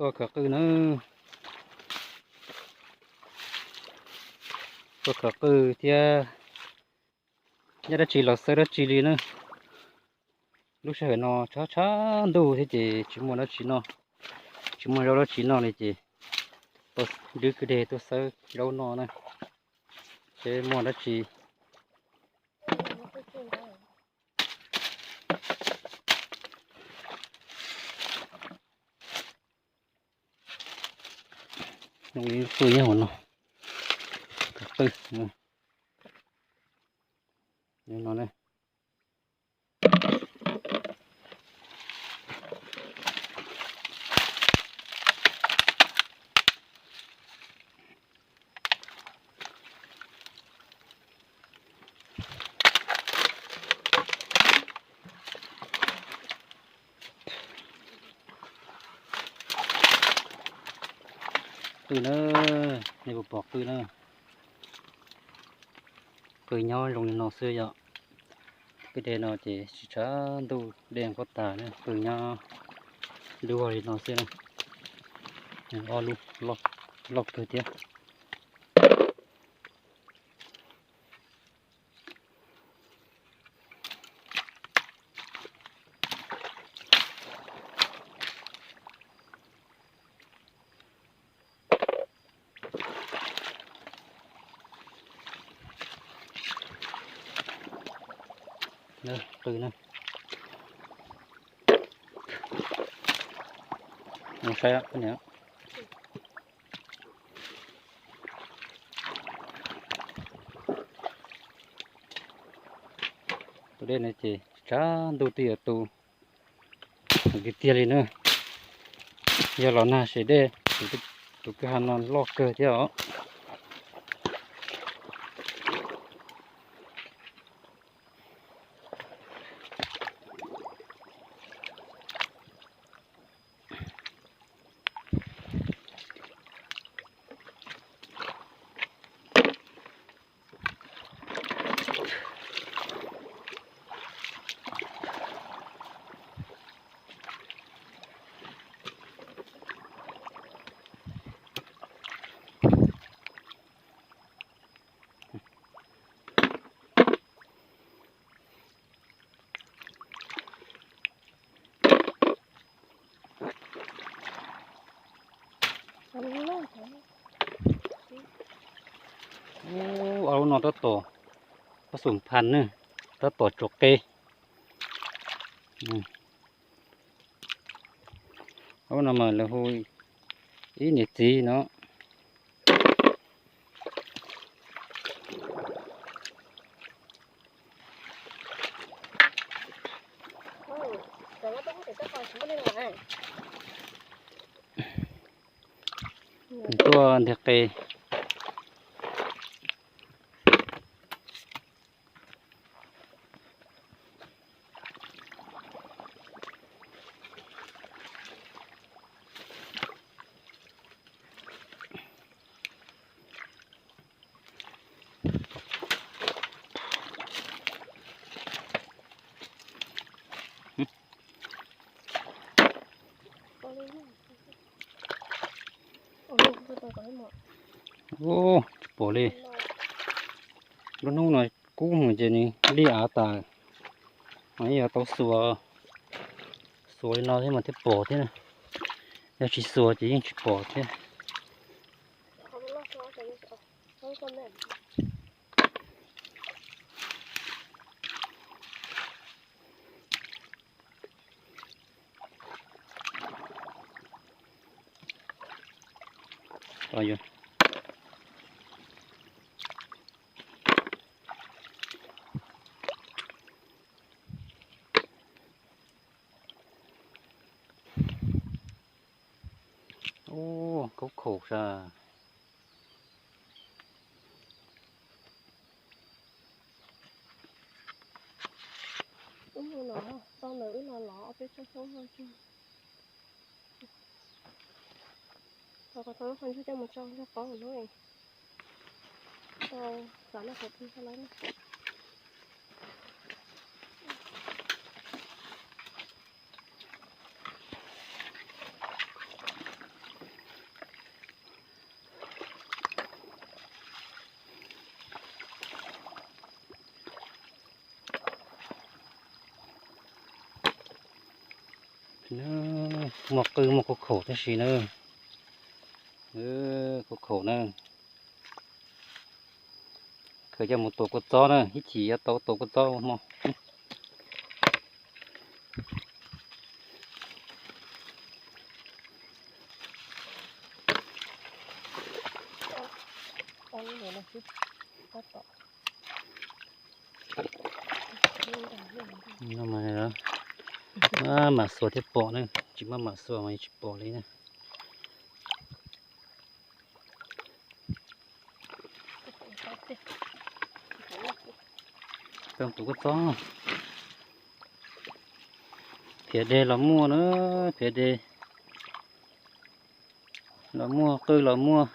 Tuaj khaws qwj na, tuaj khaws qwj thiab. Nyob dab tsi los xawb dab tsi li na. Lub sij hawm no tshav tshav ntuj thiab ces tsis muaj dab tsi noj, tsis muaj zaub dab tsi noj li ces tuaj dwb kwj deg tuaj xawb zaub noj na, seb muaj dab tsi. Qwj nyob hauv no, qwj no. Qwj na, nej puas pom qwj na? Qwj nyob zoo li no xwb yom. Kwj deg no ces tsis tshav ntuj dej pob tas na, qwj nyob dub vog li no xwb na. Ob lub loj kawg thiab. Qwj na, mus saib niam. Tus dej no ces tshav ntuj twb yuav tu tiag tiag li na. Yog los nag ces dej tus kwj ha no loj kawg thiab os. Ub, ob lub no tab tom, pab xum phas ne, tab tom tsuas qe. Ob lub no mas lawv hu ib niam txiv no. Tuaj ntiag qe. Ub, tsis pom li. Lub hnub no kub mus ces nws lij av tas, mas yeej yuav tau xuas, xuas li no thiab mas thiaj pom thiab. Yog tsis xuas ces yeej tsis pom thiab. Ub, khaub khaum sas. Wb mus no, tau ntawm wb los los peb tsob xyoob no tso. Tau qhov tau lub qhov ntsuag coj mus tso zog qaub no. Tau xav noj qhov twg tso lawm na. Muaj qwj muaj khaub khaum tab sis na, khaub khaum na. Khaws coj mus tua kua txob na, ib chim yuav tau tua kua txob hmo. Maj mam xuas thiaj pom na, tsis maj mam xuas mas tsis pom li na. Peb tua kua txob, phiav deg los muaj na, phiav deg los muaj, qwj los muaj.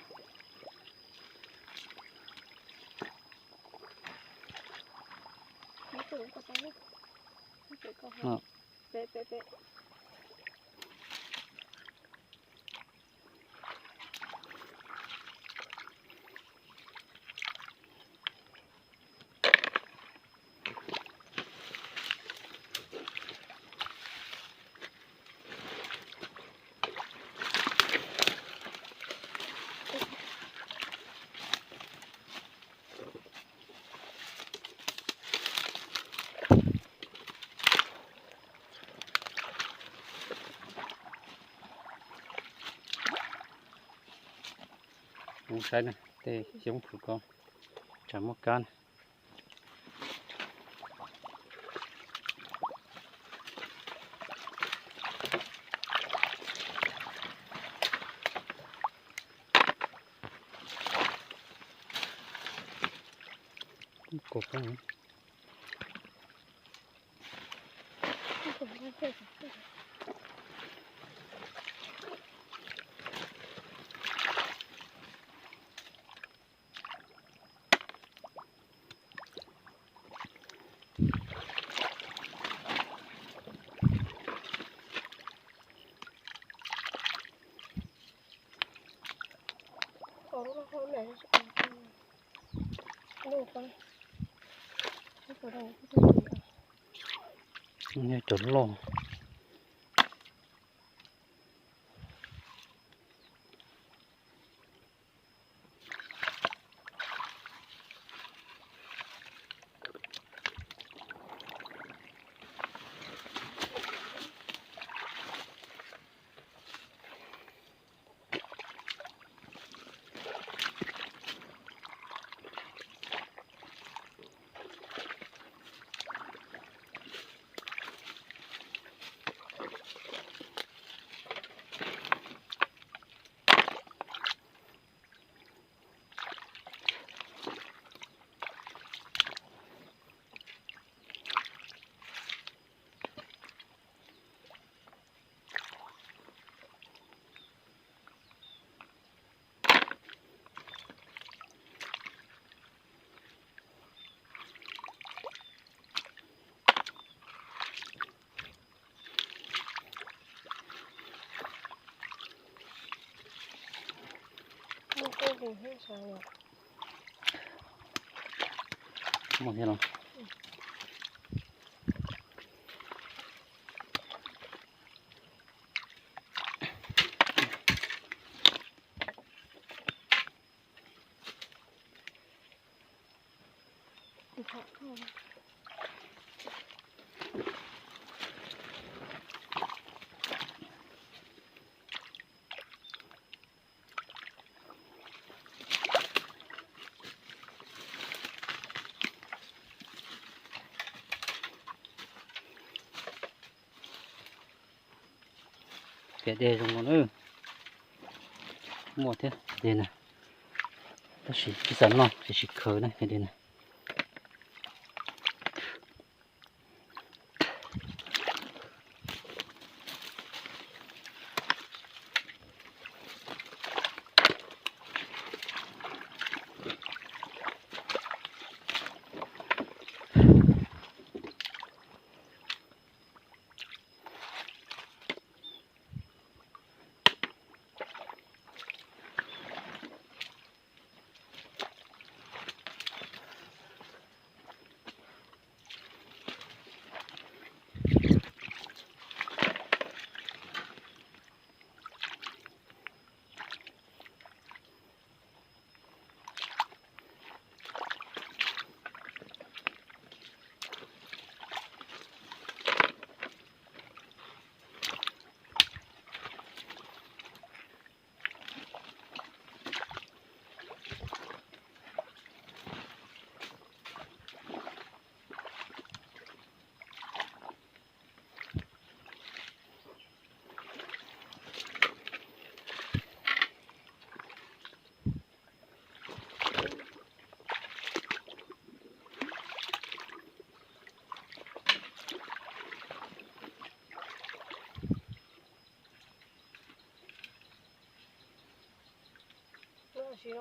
Kuv saib na, tej xyoob plhus ko tsam muaj kab na. Cov loj. Muaj thiab los. Piam dej zoo no na. Muaj thiab dej na, tab sis tsis xav noj ces tsis khaws na, dej na.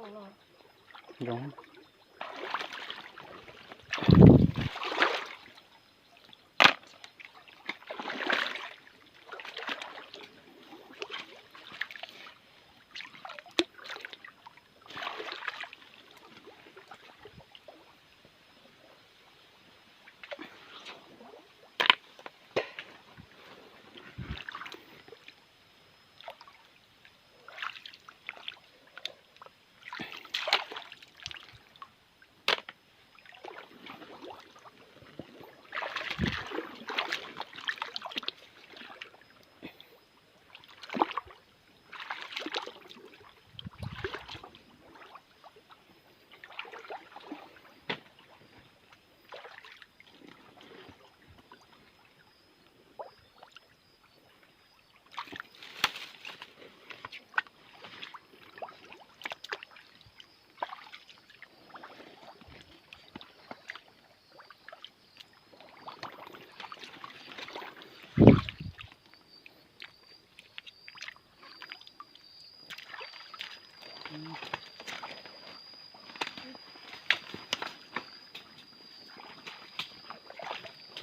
Zoo.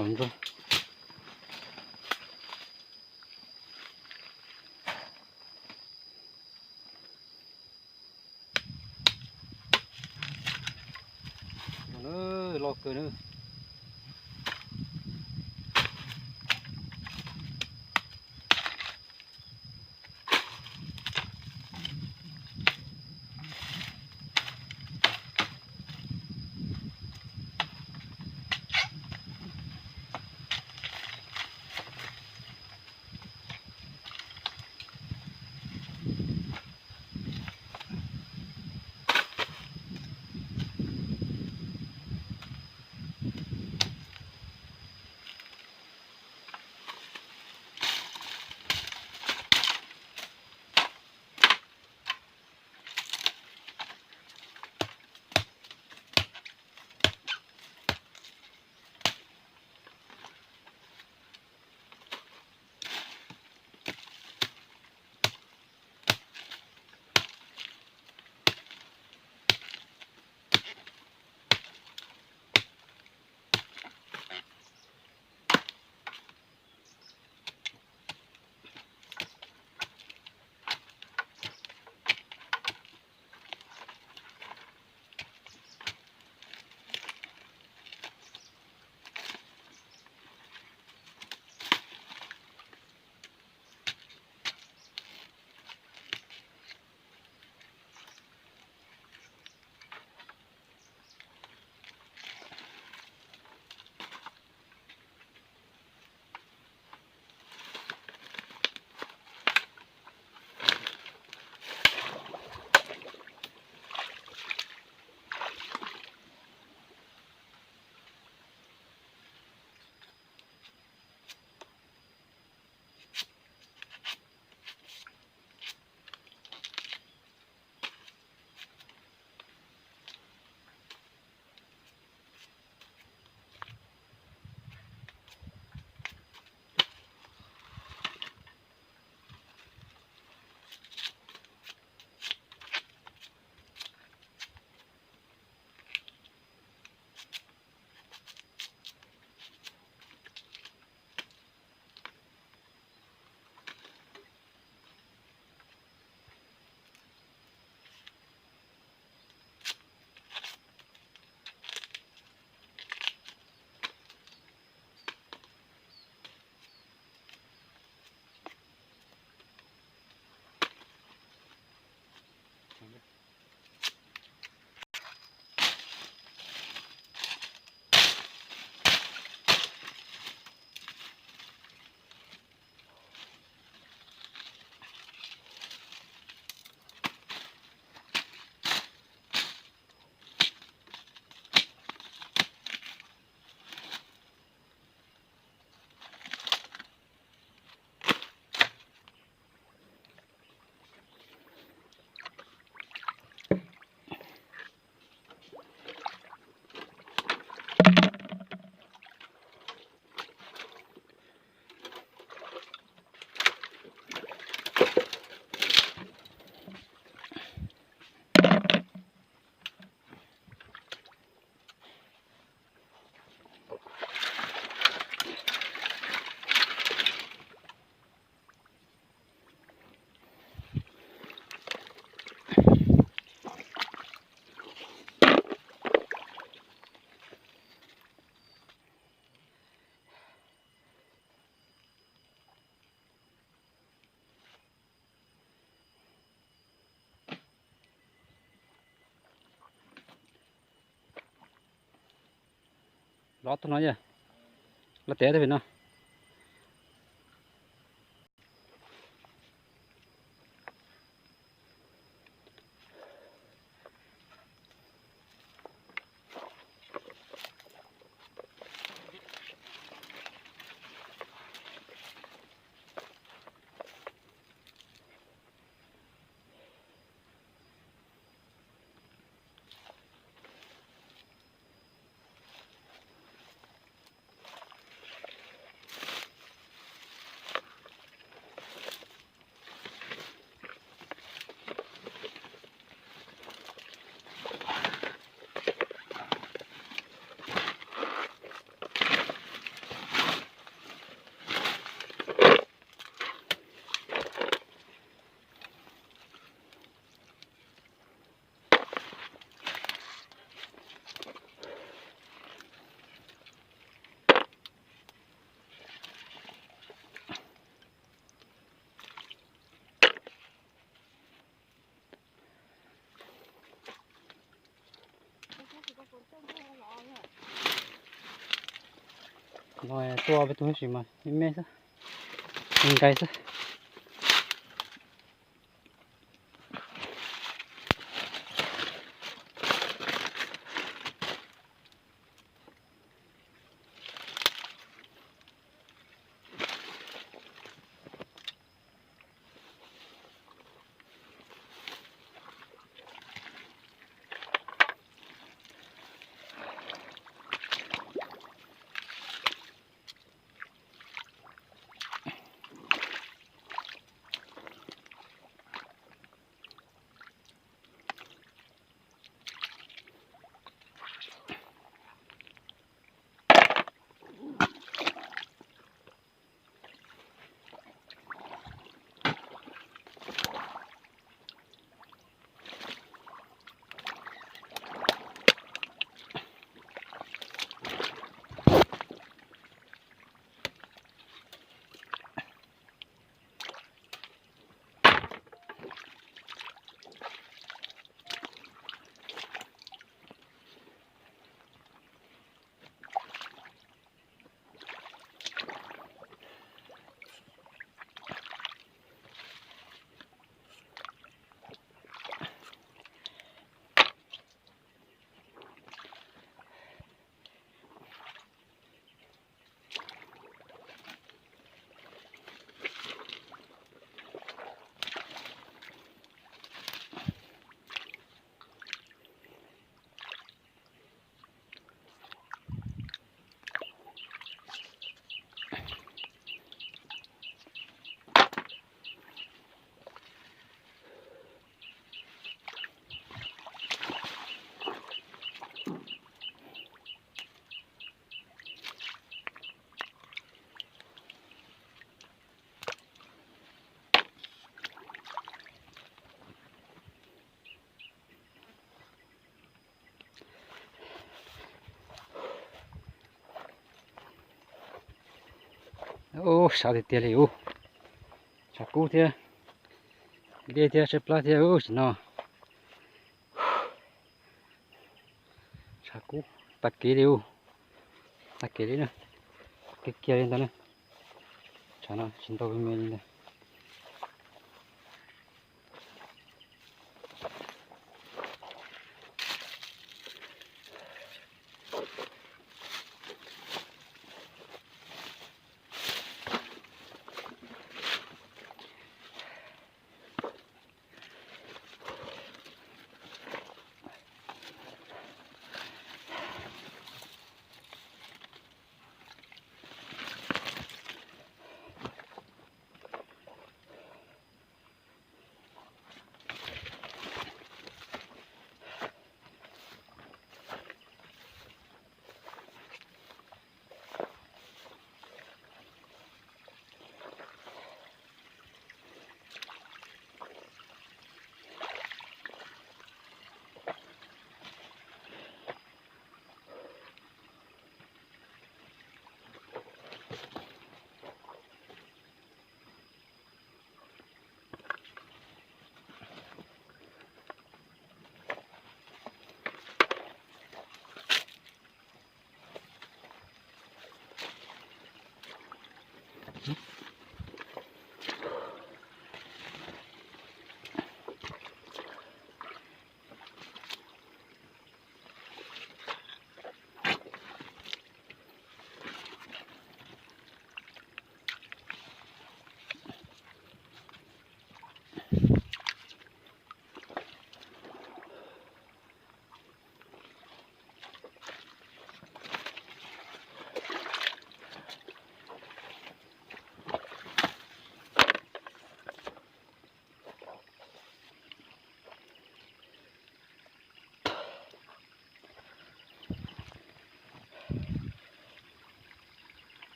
Los ntsuag. Loj kawg na. Lov tug no yog, lov tiav tug pem no. No tuaj peb tug tab sis mas me me xwb, nqaij xwb. Ub, sab tiag tiag li ub. Tshav kub thiab, dej thiab, tshaib plab thiab ub, sim no. Tshav kub tag kev li ub. Tag kev li na. Kiag kiag li ntawd na. Tshav no tsis ntau me me li ntawd.